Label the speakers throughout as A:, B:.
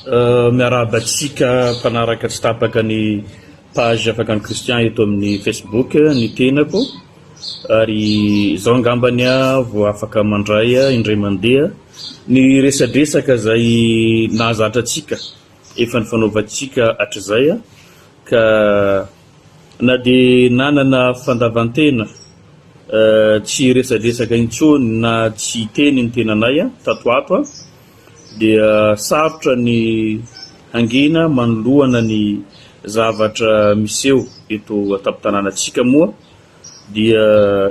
A: Miarahaba antsika mpanaraka tsy tapaka ny page Afakan'i Christian eto amin'ny Facebook ny tenako ary izao angambany aho vao afaka mandray indray mandeha ny resadresaka izay nahazatra antsika efa nifanaovantsika hatrizay ka na dia nanana fandavan-tena tsy hiresadresaka intsony na tsy hiteny ny tenanay tato ato dia sarotra ny hangina manoloana ny zavatra miseho eto an-tampon-tanànantsika moa dia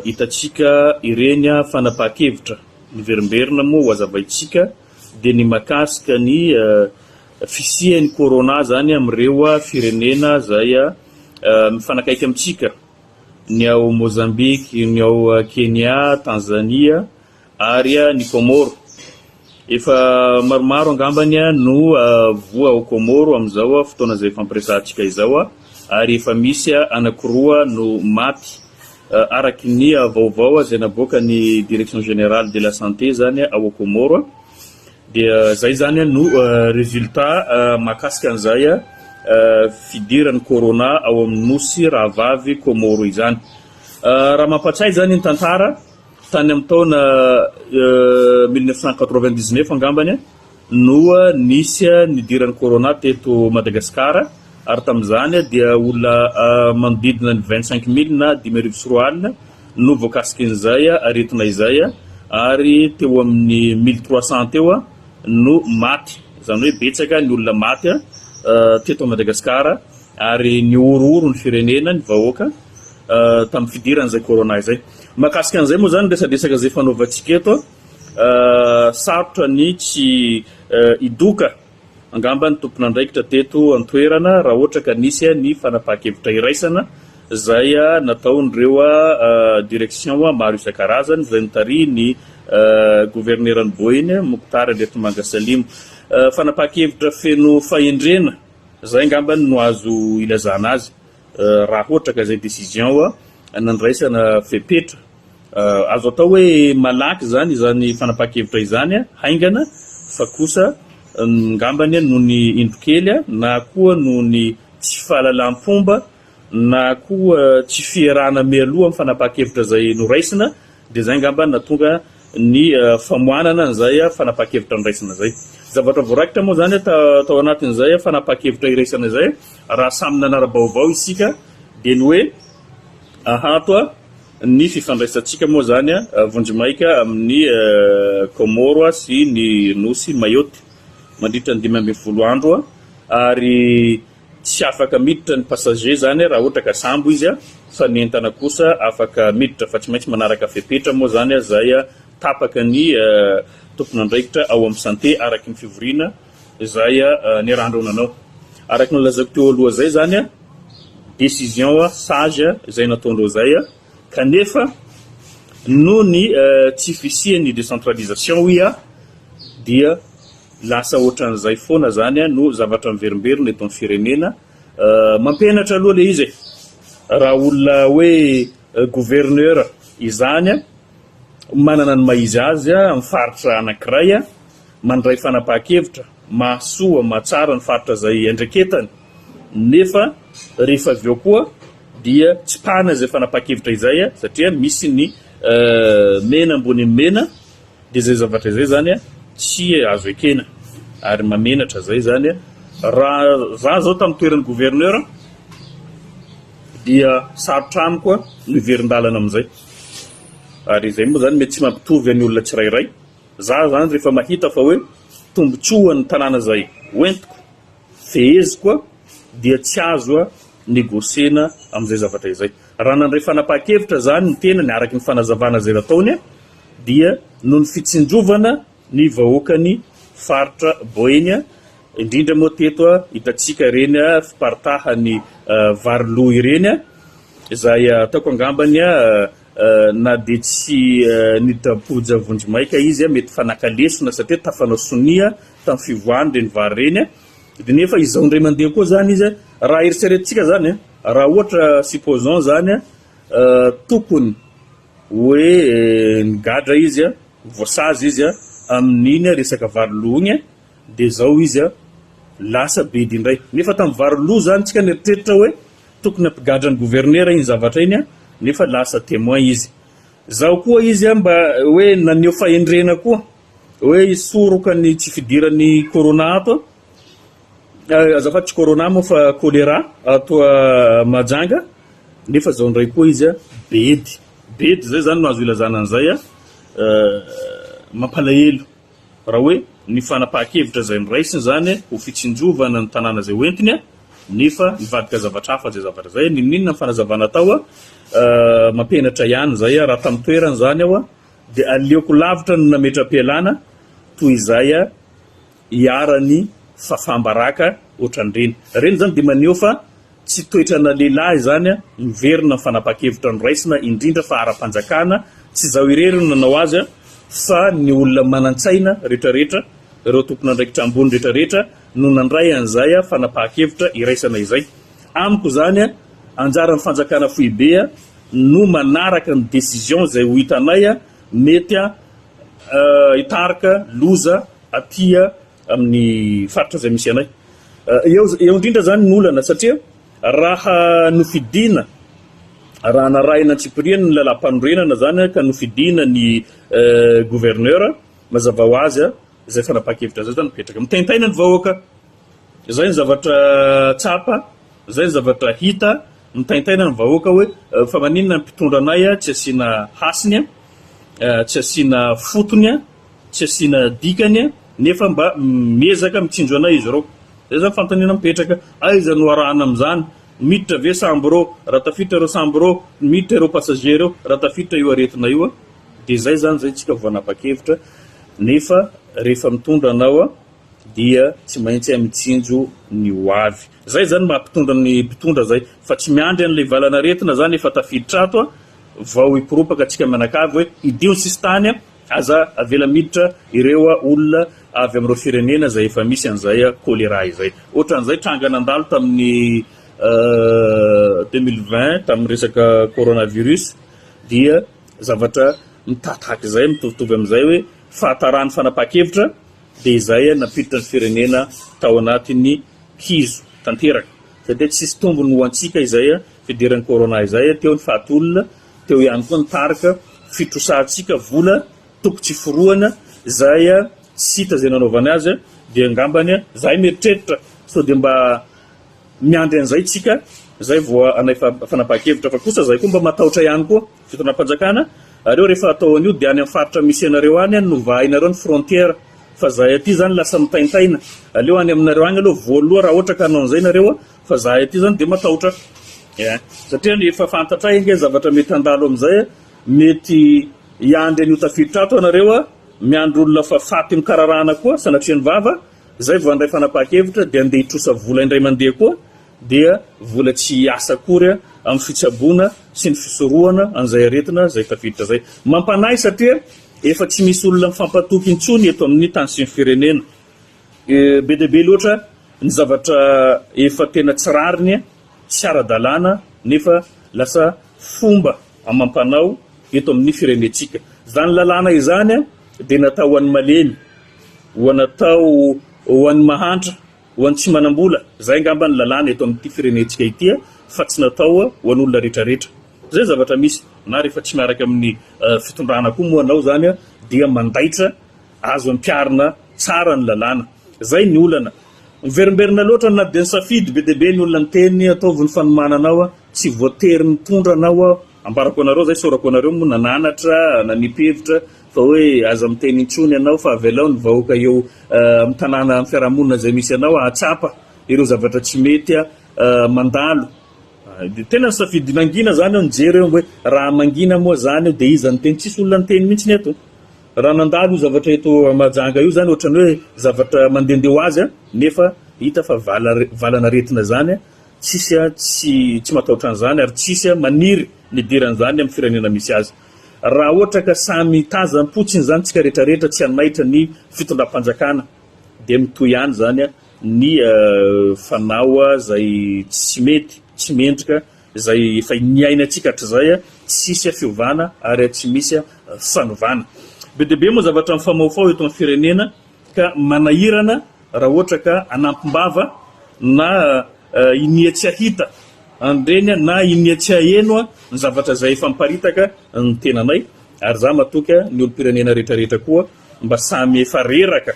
A: hitantsika ireny fanapahan-kevitra miverimberina moa ho hazavaintsika dia ny mahakasika ny fisian'ny corona zany amin'ireo firenena izay mifanakaiky amintsika, ny ao Mozambique, ny ao Kenya, Tanzania ary ny Comores. Efa maromaro angambany no voa ao Comores amin'izao fotoana izay ifampiresahantsika izao ary efa misy anankiroa no maty araky ny vaovao izay naboakan'ny Direction Générale de la Santé izany ao Comores. Dia zay zany no résultat mahakasika an'izay fidiran'ny corona ao amin'ny nosy rahavavy Comores izany. Raha mampatsiahy zany ny tantara, tany amin'ny taona 1999 angambany no nisy nidiran'ny corona teto Madagasikara ary tamin'izany dia olona manodidina ny 25 mille na 2005 no voakasikin'izay aretina izay ary teo amin'ny 1300 teo no maty, izany hoe betsaka ny olona maty teto Madagasikara ary nihorohoro ny firenena, ny vahoaka tamin'ny fidiran'izay corona izay. Mahakasika an'izay moa izany resadresaka izay fanaovantsika eto, sarotra ny tsy hidoka Angamba ny tompon'andraikitra teto an-toerana raha ohatra ka nisy ny fanapahan-kevitra iraisana izay nataon'ireo direction maro isan-karazany izay notarihin'ny governeran'i Boeny, Mokhtar Andriatomanga Salimo. Fanapahan-kevitra feno fahendrena izay angamba no azo ilazana azy raha ohatra ka izay décision nandraisana fepetra. Azo atao hoe malaky izany izany fanapahan-kevitra izany, haingana, fa kosa ngambany noho ny indro kely na koa noho ny tsy fahalalam-pomba na koa tsy fierana mialoha amin'ny fanapahan-kevitra izay noraisina dia izay angamba no nahatonga ny famoanana an'izay fanapahan-kevitra noraisina izay. Zavatra voaraikitra moa izany tao anatin'izay fanapahan-kevitra iraisana izay raha samy nanara-baovao isika dia ny hoe ahato Ny fifandraisantsika moa izany vonjimaika amin'ny Kaomoro sy ny nosy Mayotte mandritra ny 15 andro ary tsy afaka miditra ny passager izany raha ohatra ka sambo izy fa ny entana kosa afaka miditra fa tsy maintsy manaraka fepetra moa izany izay tapaka ny tompon'andraikitra ao amin'ny santé araky ny fivoriana izay niarahan-dreo nanao. Araka ny nolazaiko teo aloha izay izany, décision sage izay nataondreo izay, kanefa noho ny tsy fisian'ny décentralisation hoy aho dia lasa ohatran'izay foana izany no zavatra miverimberina eto amin'ny firenena. Mampianatra aloha ilay izy e! Raha olona hoe gouverneur izany, manana ny maha izy azy amin'ny faritra anankiray, mandray fanapahan-kevitra mahasoa, mahatsara ny faritra izay iandraiketany, nefa rehefa avy eo koa dia tsipahana izay fanapahan-kevitra izay satria misy ny mena ambonin'ny mena, dia izay zavatra izay izany tsy azo ekena ary mamenatra izay izany. Raha za izao tamin'ny toeran'ny gouverneur dia sarotra amiko ny hiverin-dalana amin'izay, ary izay moa izany mety tsy mampitovy ny olona tsirairay. Za zany rehefa mahita fa hoe tombotsoa ny tanàna zay hoentiko, feheziko dia tsy azo negocier-na amin'izay zavatra izay. Raha nandray fanapahan-kevitra zany ny tenany araka ny fanazavana izay nataony dia noho ny fitsinjovana ny vahoakan'ny faritra Boeny, indrindra moa teto hitantsika ireny fiparitahan'ny vary lo ireny izay ataoko angambany Na dia tsy niditra am-ponja vonjimaika izy, mety fa naka lesona satria tafanao sonia tamin'ny fivoahany ireny vary ireny. Dia nefa izao indray mandeha koa izany izy, raha eritreretintsika izany, raha ohatra supposons izany tokony hoe nigadra izy, voasazy izy amin'iny resaka vary lo iny, dia izao izy. lasa bedy indray. Nefa tamin'ny vary lo zany tsika nieritreritra hoe tokony hampigadra ny gouverneur iny zavatra iny nefa lasa témoin izy. Zaho koa izy mba hoe naneho fahendrena koa hoe hisoroka ny tsy fidiran'ny corona ato. Azafady tsy corona moa fa choléra ato Mahajanga nefa zao indray koa izy bedy. Bedy zay zany no azo ilazana an'izay mampalahelo raha hoe ny fanapahan-kevitra izay noraisiny izany ho fitsinjovana ny tanàna izay hoentiny nefa nivadika zavatra hafa izay zavatra izay, n'inon'inona ny fanazavana atao mampianatra ihany izay raha tamin'ny toerany izany aho dia aleoko lavitra no nametra-pialana toy izay iharan'ny fafam-baraka ohatran'ireny. Ireny izany dia maneho fa tsy toetrana lehilahy izany miverina ny fanapahan-kevitra noraisina indrindra fa ara-panjakana, tsy izaho irery no nanao azy fa ny olona manan-tsaina rehetrarehetra, ireo tompon'andraikitra ambony rehetrarehetra no nandray an'izay fanapahan-kevitra iraisana izay. Amiko izany anjaran'ny fanjakana foibe no manaraka ny décision izay ho hitanay mety hitarika loza aty amin'ny faritra izay misy anay. Eo eo indrindra izany ny olana satria raha nofidina, raha narahina antsipiriany ny lalàmpanorenana izany ka nofidina ny gouverneur, mazava ho azy izay fanapahan-kevitra izay izany mipetraka. Mitaintaina ny vahoaka, izay ny zavatra tsapa, izay ny zavatra hita, mitaintaina ny vahoaka hoe fa maninona ny mpitondra anay tsy asiana hasiny, tsy asiana fotony. Tsy asiana dikany nefa mba miezaka mitsinjo anay izy ireo. Zay zany fanontaniana mipetraka. Aiza no arahana amin'izany? Miditra ve sambo ireo? Raha tafiditra ireo sambo ireo, miditra ireo passager ireo, raha tafiditra io aretina io dia zay zany zay tsika vao hanapa-kevitra nefa rehefa mitondra anao dia tsy maintsy mitsinjo ny ho avy. Zay zany maha mpitondra ny mpitondra zay fa tsy miandry an'ilay valan'aretina zany efa tafiditra ato vao hikoropaka tsika mianakavy hoe hidio ny sisintany Aza avela miditra ireo olona avy amin'ireo firenena izay efa misy an'izay choléra izay. Ohatran'izay tranga nandalo tamin'ny 2020 tamin'ny resaka coronavirus dia zavatra mitataka izay mitovitovy amin'izay hoe fahataran'ny fanapahan-kevitra dia izay nampiditra ny firenena tao anatin'ny kizo tanteraka satria tsisy tombony ho antsika izay fidiran'ny corona izay teo ny faty olona Teo ihany koa ny tarika fitrosantsika vola toko tsy forohana izay tsy hita izay nanaovany azy dia angambany zahay mieritreritra sao dia mba miandry an'izay tsika zay vao hanay fanapahan-kevitra fa kosa zahay koa mba matahotra ihany koa fitondram-panjakana areo rehefa atao an'io dia any amin'ny faritra misy anareo any no vahainareo ny frontière fa zahay aty zany lasa mitaintaina aleo any aminareo agny aloha voaloha raha ohatra ka hanao an'izay nareo Fa zahay aty zany dia matahotra eh. Satria ny efa fantatray ange zavatra mety handalo amin'izay eh. Mety hiandry an'io tafiditra ato ianareo ah, miandry olona fa faty mikararahana koa sanatria ny vava, zay vao handray fanapahan-kevitra dia andeha hitrosa vola indray mandeha koa dia vola tsy hiasa akory amin'ny fitsaboana sy ny fisorohana an'izay aretina izay tafiditra izay. Mampanahy satria efa tsy misy olona mifampatoky intsony eto amin'ny tany sy ny firenena. Be dia be loatra ny zavatra efa tena tsy rariny, tsy ara-dalàna nefa lasa fomba amam-panao eto amin'ny firenentsika. Izany lalàna izany dia natao ho an'ny malemy, ho natao ho an'ny mahantra, ho an'ny tsy manam-bola. Izay angamba ny lalàna eto amin'ity firenentsika ity fa tsy natao ho an'olona rehetrarehetra. Izay ny zavatra misy. Na rehefa tsy miaraka amin'ny fitondrana koa moa anao izany dia mandaitra Azo ampiharina tsara ny lalàna. Zay ny olana. Miverimberina loatra na dia nisafidy be dia be ny olona niteny ataovy ny fanomanana ao tsy voatery nitondra anao aho. Ambarako anareo zay isaorako anareo moa nananatra nanipy hevitra fa hoe aza miteny intsony ianao fa avelao ny vahoaka eo amin'ny tanàna amin'ny fiarahamonina izay misy anao hahatsapa ireo zavatra tsy mety mandalo. Dia tena nisafidy nangina zany aho nijery hoe raha mangina moa zany eo dia iza niteny tsisy olona niteny mihitsy eto. Raha nandalo io zavatra eto Mahajanga io zany ohatran'ny hoe zavatra mandehandeha ho azy nefa hita fa valan'aretina zany, tsisy tsy tsy matahotra an'izany ary tsisy maniry ny hidiran'izany amin'ny firenena misy azy. Raha ohatra ka samy tazam-potsiny zany tsika rehetrarehetra tsy hanaitra ny fitondram-panjakana dia mitohy ihany zany ny fanao zay tsy mety, tsy mendrika izay efa niainantsika hatrizay, tsy hisy fiovana ary tsy misy fanovana. Be dia be moa zavatra mifamahofaho eto amin'ny firenena ka manahirana raha ohatra ka anampim-bava na hinia tsy hahita an'ireny na hinia tsy haheno ny zavatra izay efa miparitaka ny tenanay ary za matoky ny olom-pirenena rehetra rehetra koa mba samy efa reraka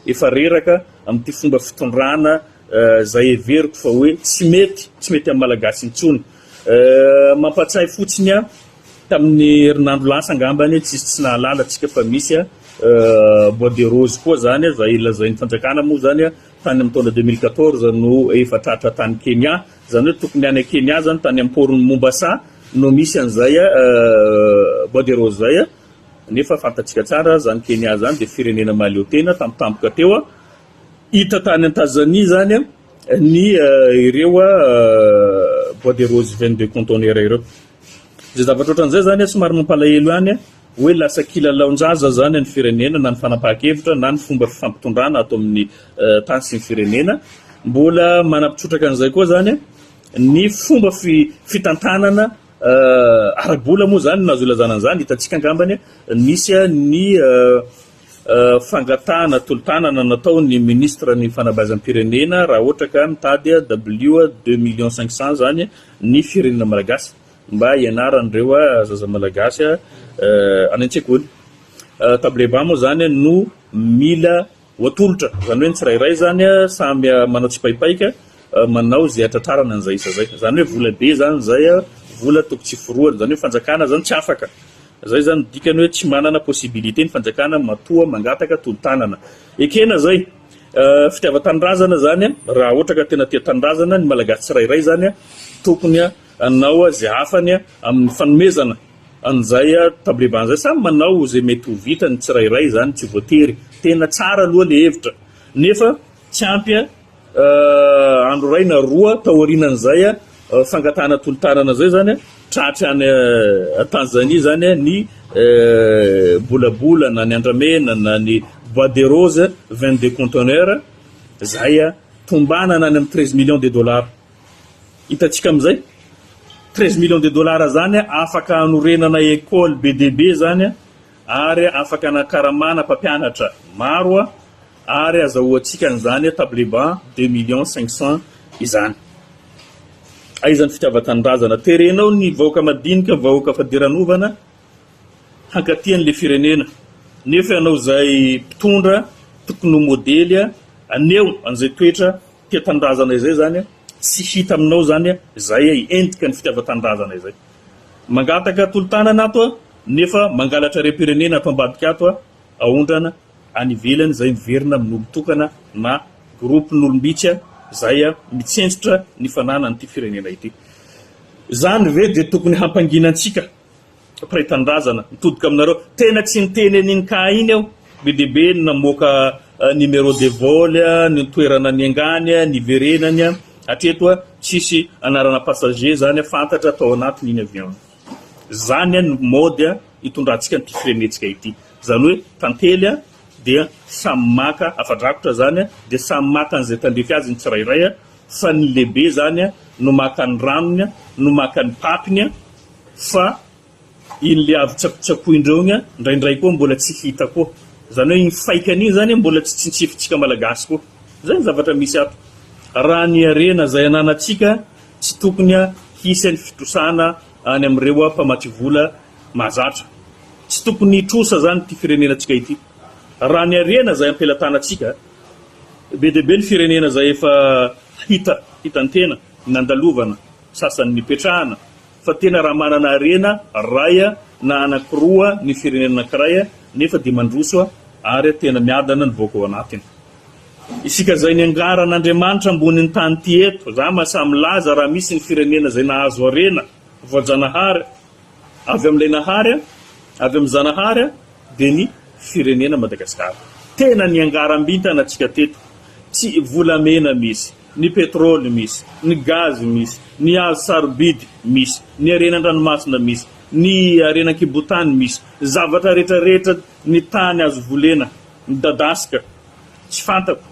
A: efa reraka amin'ity fomba fitondrana izay heveriko fa hoe tsy mety tsy mety amin'ny Malagasy intsony. Mampatsiahy fotsiny aho tamin'ny herinandro lasa angambany tsisy tsy nahalala antsika fa misy bois de rose koa zany izay lazain'ny fanjakana moa zany tany amin'ny taona 2014 no efa tratra tany Kenya, izany hoe tokony any Kenya zany tany amin'ny port-n'i Mombasa no misy an'izay bois de rose izay, nefa fantatsika tsara izany Kenya izany dia firenena mahaleo tena tampotampoka teo, hita tany Antazania izany ny ireo bois de rose 22 conteneurs ireo. Izay zavatra ohatran'izay izany somary mampalahelo ihany hoe lasa kilalaon-jaza izany ny firenena na ny fanapahan-kevitra na ny fomba fifampitondrana ato amin'ny tany sy ny firenena. Mbola manampy-trotraka an'izay koa izany ny fomba fitantanana ara-bola moa izany no azo ilazana an'izany. Hitantsika angambany nisy ny fangatahana tolo-tanana nataon'ny minisitra ny fanabeazam-pirenena raha ohatra ka mitady W 2 millions 500 izany ny firenena malagasy mba hianaran'ireo zaza malagasy any an-tsekoly. Tableba moa izany no mila ho atolotra, izany hoe ny tsirairay izany samy manao tsipaipaika manao izay hatratrarana an'izay isa izay. Izany hoe vola be izany izay, vola tokony tsy forohana, izany hoe fanjakana izany tsy afaka. Izay izany dikany hoe tsy manana possibilité ny fanjakana matoa mangataka tolo-tanana. Ekena izay. Fitiavan-tanindrazana izany, raha ohatra ka tena tia tanindrazana ny Malagasy tsirairay izany, tokony hanao izay afany amin'ny fanomezana an'izay tablebana izay. Samy manao izay mety ho vitany tsirairay izany, tsy voatery. Tena tsara aloha ilay hevitra, nefa tsy ampy andro iray na roa taorianan'izay fangatahana tolo-tanana izay izany, tratra any Tanzania izany ny bolabola na ny andramena na ny bois de rose 22 conteneurs izay tombanana any amin'ny 13 millions de dollars. Hitantsika amin'izay, 13 millions de dollars izany afaka hanorenana école be dia be izany ary afaka hanakaramana mpampianatra maro ary azahoantsika an'izany table banc 2 millions 500 izany. Aiza ny fitiavan-tanindrazana? Terenao ny vahoaka madinika, vahoaka fadiranovana hankatia an'ilay firenena, nefa ianao izay mpitondra tokony ho modely haneho an'izay toetra tia tanindrazana izay izany tsy hita aminao izany izay endrika ny fitiavan-tanindrazana izay. Mangataka tolo-tanana ato nefa mangalatra harem-pirenena ato ambadika ato aondrana any ivelany izay miverina amin'olon-tokana na groupe-n'olom-bitsy izay mitsentsitra ny fananan'ity firenena ity. Izany ve dia tokony hampangina antsika mpiray tanindrazana? Mitodika aminareo. Tena tsy niteny an'iny cas iny aho. Be dia be ny namoaka numéro de vol, ny toerana niangany, niverenany. Hatreto tsisy anarana passager izany fantatra tao anatin'iny avion iny. Izany no mode hitondrantsika an'ity firenentsika ity. Izany hoe tantely dia samy maka afa-drakotra izany dia samy maka an'izay tandrify azy ny tsirairay fa ny lehibe izany no maka ny ranony no maka ny papiny fa iny le avy tsakotsakoin-dreo iny indraindray koa mbola tsy hita koa. Izany hoe iny faikany iny izany mbola tsy tsintsifintsika malagasy koa. Izay ny zavatra misy ato. Raha ny harena izay ananantsika tsy tokony hisy ny fitrosana any amin'ireo mpamatsy vola mahazatra. Tsy tokony hitrosa izany ity firenenantsika ity. Raha ny harena izay am-pelatanantsika, be dia be ny firenena izay efa hita, hitan-tena, nandalovana, sasany nipetrahana, fa tena raha manana harena ray na anankiroa ny firenena anankiray nefa dia mandroso ary tena miadana ny vahoaka ao anatiny. Isika izay niangaran'Andriamanitra ambonin'ny tany ity eto, za mahasahy milaza raha misy ny firenena izay nahazo harena voajanahary, Avy amin'ilay Nahary, avy amin'i Zanahary dia ny firenena Madagasikara. Tena niangaram-bintana antsika teto. Tsy volamena misy, ny pétrole misy, ny gaz misy, ny hazo sarobidy misy, ny harena an-dranomasina misy, ny harena an-kibon-tany misy, zavatra rehetra rehetra ny tany azo volena, midadasika. Tsy fantako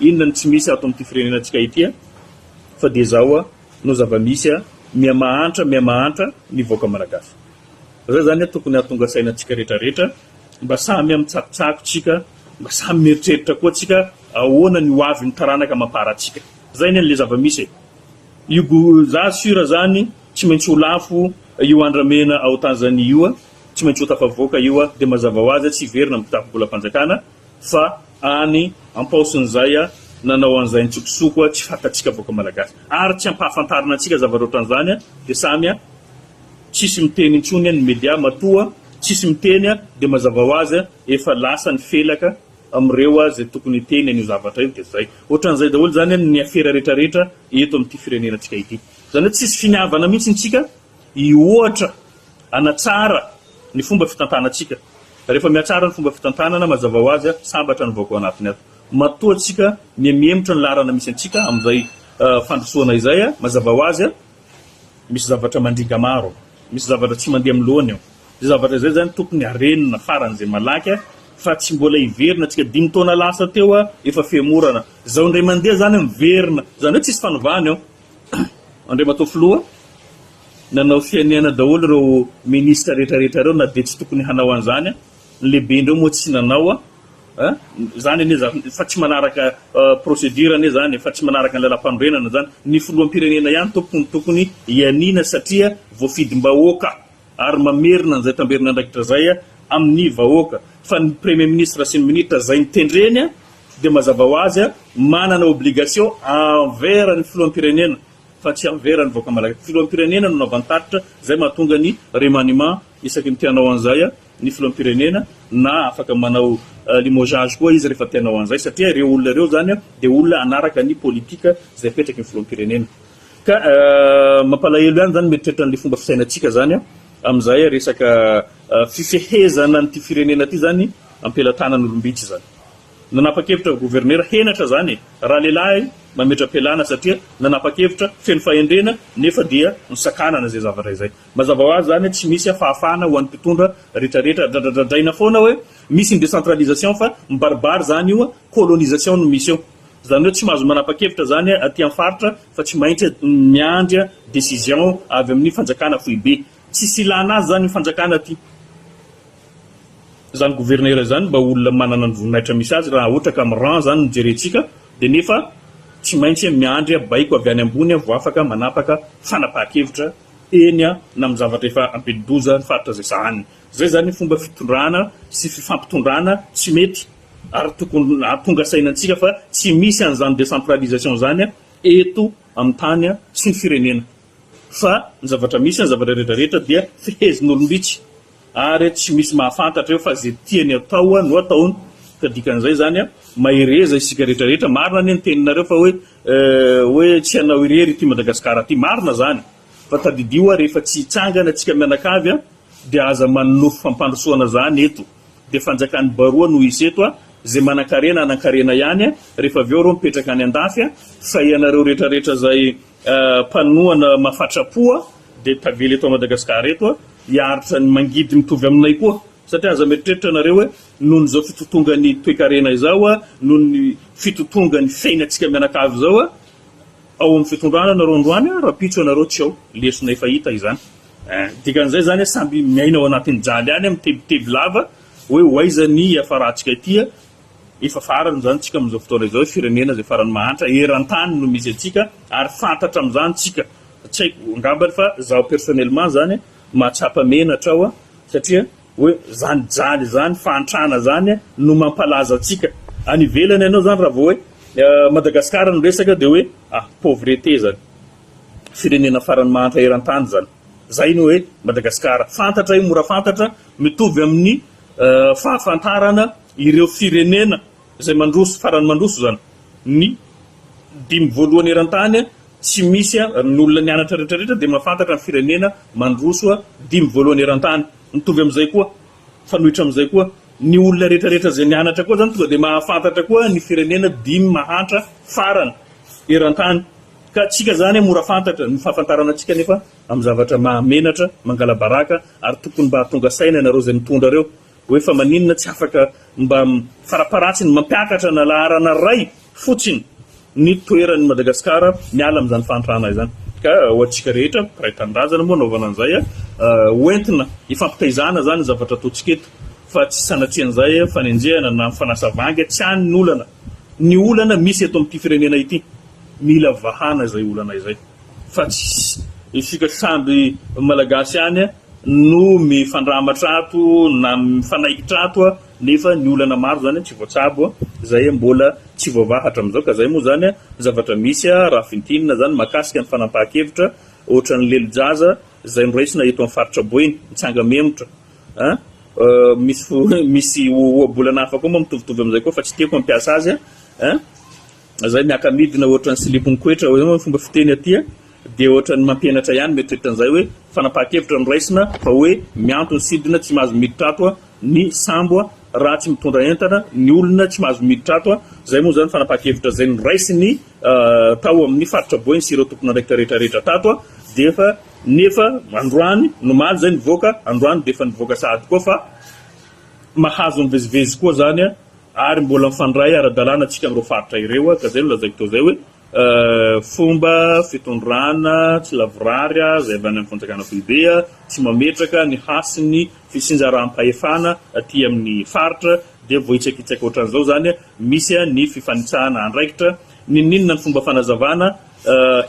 A: inona no tsy misy ato amin'ity firenenantsika ity fa dia izao no zava-misy a, miha mahantra miha mahantra ny vahoaka malagasy. Zay zany a tokony hahatonga saina antsika rehetra rehetra mba samy mitsakotsakotsika, mba samy mieritreritra koa tsika. Ahoana ny ho avin'ny taranaka amam-parantsika. Zay anie le zava-misy e. Io go za sur zany tsy maintsy ho lafo io andramena ao Tanzanie io a, tsy maintsy ho tafavoaka io a, dia mazava ho azy tsy hiverina amin'ny kitapom-bolam-panjakana fa any am-paosin'izay a nanao an'izay nitsokosoko a tsy fantatsika vahoaka malagasy ary tsy ampahafantarina antsika zavatra ohatran'izany a dia samy a tsisy miteny intsony ny media matoa tsisy miteny a dia mazava ho azy a efa lasa ny felaka amin'ireo izay tokony hiteny an'io zavatra io dia zay. Ohatran'izay daholo izany ny afera rehetrarehetra eto amin'ity firenenantsika ity. Izany hoe tsisy finiavana mihitsy tsika hihoatra hanatsara ny fomba fitantanantsika. Rehefa mihatsara ny fomba fitantanana mazava ho azy sambatra ny vahoaka ao anatiny ato. Matoa tsika mihamihemotra ny laharana misy antsika amin'izay fandrosoana izay mazava ho azy Misy zavatra mandringa maro, misy zavatra tsy mandeha amin'ny lohany ao. Izay zavatra izay izany tokony harenina faran'izay malaky fa tsy mbola hiverina tsika dimy taona lasa teo efa fihemorana. Izao indray mandeha izany miverina, izany hoe tsisy fanovana eo. Andriamatoa Filoha, nanao fianiana daholo ireo ministra rehetra rehetra ireo na dia tsy tokony hanao an'izany, ny lehibe-ndreo moa tsy nanao. A! Zany anie za fa tsy manaraka procédure anie zany e, fa tsy manaraka ny lalam-panorenana zany. Ny filoham-pirenena ihany tompoko no tokony hianiana satria voafidim-bahoaka ary mamerina an'izay tamberin'andraikitra zay amin'ny vahoaka. Fa ny premier ministre sy ny minitra zay notendreny dia mazava ho azy manana obligation envers ny filoham-pirenena fa tsy envers ny vahoaka malagasy. Filoham-pirenena no anaovany tatitra, zay mahatonga ny remaniement isaky ny te hanao an'izay. ny filoham-pirenena na afaka manao limogeage koa izy rehefa te hanao an'izay satria ireo olona ireo izany dia olona hanaraka ny politique izay apetraky ny filoham-pirenena. Ka mampalahelo ihany izany mieritreritra an'ilay fomba fisainantsika izany amin'izay resaka fifehezana an'ity firenena ity izany am-pelatanan'olom-bitsy izany. Nanapa-kevitra gouverneur henatra izany e! Raha lehilahy mametra-pialana satria nanapa-kevitra feno fahendrena nefa dia nosakanana izay zavatra izay. Mazava ho azy izany tsy misy fahafahana ho an'ny mpitondra retraretra, dradradradraina foana hoe misy ny décentralisation fa mibaribary izany io colonisation no misy eo. Izany hoe tsy mahazo manapa-kevitra izany aty amin'ny faritra fa tsy maintsy miandry décision avy amin'ny fanjakana foibe. Tsisy ilana azy izany io fanjakana aty. Izany gouverneur izany mba olona manana ny voninahitra misy azy raha ohatra ka amin'ny rang izany no jerentsika dia nefa tsy maintsy miandry baiko avy any ambony vao afaka manapaka fanapahan-kevitra eny na amin'ny zavatra efa ampidi-doza ny faritra izay sahaniny. Izay izany fomba fitondrana sy fifampitondrana tsy mety ary tokony hahatonga saina antsika fa tsy misy an'izany décentralisation izany eto amin'ny tany sy ny firenena fa ny zavatra misy, ny zavatra rehetra rehetra dia fehezin'olom-bitsy. Ary tsy misy mahafantatra eo fa ze tiany atao no ataony ka dikan'izay zany mahereza isika rehetra rehetra marina anie ny teninareo fa hoe hoe tsy anao irery ity Madagascar ity marina zany fa tadidio rehefa tsy hitsangana tsika mianakavy dia aza manonofy fampandrosoana zany eto dia fanjakan'ny baroa no hisy eto ze manankarena hanankarena ihany rehefa avy eo reo mipetraka any andafy fa ianareo rehetra rehetra zay mpanohana mafatrapo dia tavela eto Madagascar eto hiaritra ny mangidy mitovy aminay koa satria aza mieritreritra nareo hoe noho ny izao fitotongan'ny toekarena izao noho ny fitotongan'ny fiainantsika mianakavy izao ao amin'ny fitondrana nareo androany rahampitso ianareo tsy ao lesona efa hita izany eh dikan'izay izany samby miaina ao anatin'ny jaly any mitebiteby lava hoe ho aiza ny hiafarantsika ity Efa farany izany tsika amin'izao fotoana izao, firenena izay farany mahantra eran-tany no misy antsika ary fantatra amin'izany tsika. Tsy haiko angambany fa zaho personnellement izany mahatsapa menatra aho satria hoe izany jaly izany, fahantrana izany no mampalaza antsika. Any ivelany ianao izany raha vao hoe Madagascar no resaka dia hoe ah pauvreté izany. Firenena farany mahantra eran-tany izany. Izay no hoe Madagascar. Fantatra io, mora fantatra, mitovy amin'ny fahafantarana ireo firenena izay mandroso, farany mandroso izany, ny dimy voalohany eran-tany, tsy misy ny olona nianatra rehetra rehetra dia mahafantatra ny firenena mandroso dimy voalohany eran-tany, mitovy amin'izay koa, mifanohitra amin'izay koa, ny olona rehetra rehetra izay nianatra koa izany tonga dia mahafantatra koa ny firenena dimy mahantra farany eran-tany, ka tsika izany mora fantatra, ny fahafantarana antsika anefa amin'ny zavatra mahamenatra, mangala-baraka ary tokony mba hahatonga saina ianareo izay mitondra ireo hoe fa maninona tsy afaka mba faraparatsiny mampiakatra na laharana iray fotsiny ny toeran'i Madagasikara miala amin'izany fahantrana izany. Ka ho antsika rehetra mpiray tanindrazana moa anaovana an'izay ho entina hifampitaizana izany ny zavatra ataontsika eto fa tsy sanatrian'izay fanenjehana na mifanasa vangy tsy any ny olana. ny olana misy eto amin'ity firenena ity. Mila vahana izay olana izay fa tsy isika samby Malagasy ihany no mifandramatra ato na mifanaikitra ato nefa ny olana maro izany tsy voatsabo izay mbola tsy voavaha hatramin'izao ka izay moa izany zavatra misy raha fintinina izany mahakasika ny fanapahan-kevitra ohatran'ny lelo-jaza izay noraisina eto amin'ny faritra Boeny, mitsanga-memotra a! Misy misy ohabolana hafa koa moa mitovitovy amin'izay koa fa tsy tiako hampiasa azy a! Zay miaka-midina ohatran'ny silipon'ny koetra hoy ny fomba fiteny aty a! Dia ohatran'ny mampianatra ihany mieritreritra an'izay hoe fanapahan-kevitra no raisina fa hoe mianto ny sidina tsy mahazo miditra ato a! Ny sambo a! Raha tsy mitondra entana ny olona tsy mahazo miditra ato a! Zay moa zany fanapahan-kevitra zay noraisin'ny tao amin'ny faritra Boeny sy ireo tompon'andraikitra rehetra rehetra tato a! Dia efa nefa androany nomaly zay nivoaka androany dia efa nivoaka sahady koa fa mahazo mivezivezy koa zany a! Ary mbola mifandray ara-dalàna tsika amin'ireo faritra ireo ka zay no lazaiko teo zay hoe fomba fitondrana tsy lavorary izay avy any amin'ny fanjakana foibe tsy mametraka ny hasin'ny fitsinjaram-pahefana aty amin'ny faritra dia voahitsakitsaka ohatran'izao zany misy ny fifanitsahana andraikitra n'inon'inona ny fomba fanazavana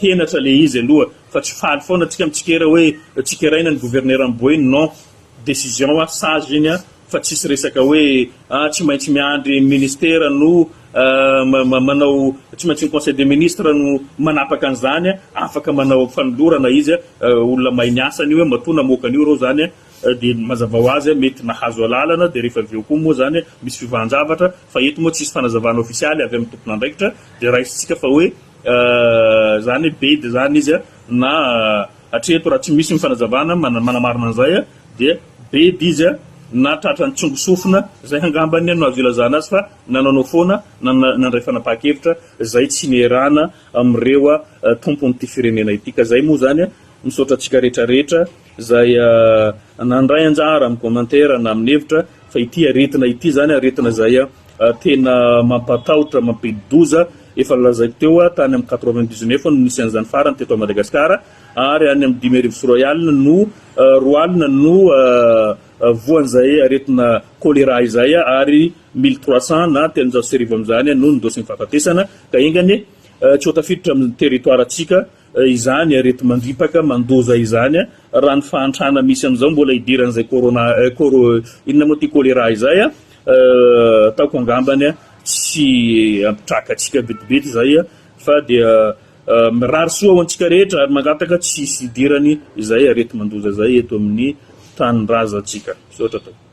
A: henatra le izy aloha fa tsy faly foana tsika mitsikera hoe tsikeraina ny governeran'i Boeny non Décision sage iny fa tsisy resaka hoe tsy maintsy miandry ministera no manao, tsy maintsy ny conseil des ministres no manapaka an'izany, afaka manao fanolorana izy, olona mahay ny asany io, matoa namoaka an'io ireo zany dia mazava ho azy mety nahazo alalana dia rehefa avy eo koa moa zany misy fivahan-javatra fa eto moa tsisy fanazavana ofisialy avy amin'ny tompon'andraikitra dia raisintsika fa hoe zany bedy zany izy na Hatreto raha tsy misy ny fanazavana manamarina an'izay dia bedy izy na tratran'ny tsongo sofina izay angambany no azo ilazana azy fa nanaonao foana na nandray fanapahan-kevitra izay tsy nierana amin'ireo tompon'ity firenena ity ka izay moa izany misaotra antsika rehetra rehetra izay nandray anjara amin'ny commentaire na amin'ny hevitra fa ity aretina ity izany aretina izay tena mampatahotra, mampidi-doza, efa nolazaiko teo tany amin'ny 99 no nisy an'izany farany teto Madagasikara ary any amin'ny 2005 no 20 no voan'izay aretina choléra izay ary 1300 na 1300 amin'izany no nindosin'ny fahafatesana ka enga anie tsy ho tafiditra amin'ny territoire-ntsika izany areti-mandripaka mandoza izany raha ny fahantrana misy amin'izao mbola hidiran'izay corona coro inona moa ity choléra izay ataoko angambany tsy hampitraka antsika vetivety izay fa dia mirary soa ho antsika rehetra ary mangataka tsy hisy hidirany izay areti-mandoza izay eto amin'ny tanindrazantsika. Misaotra tompoko.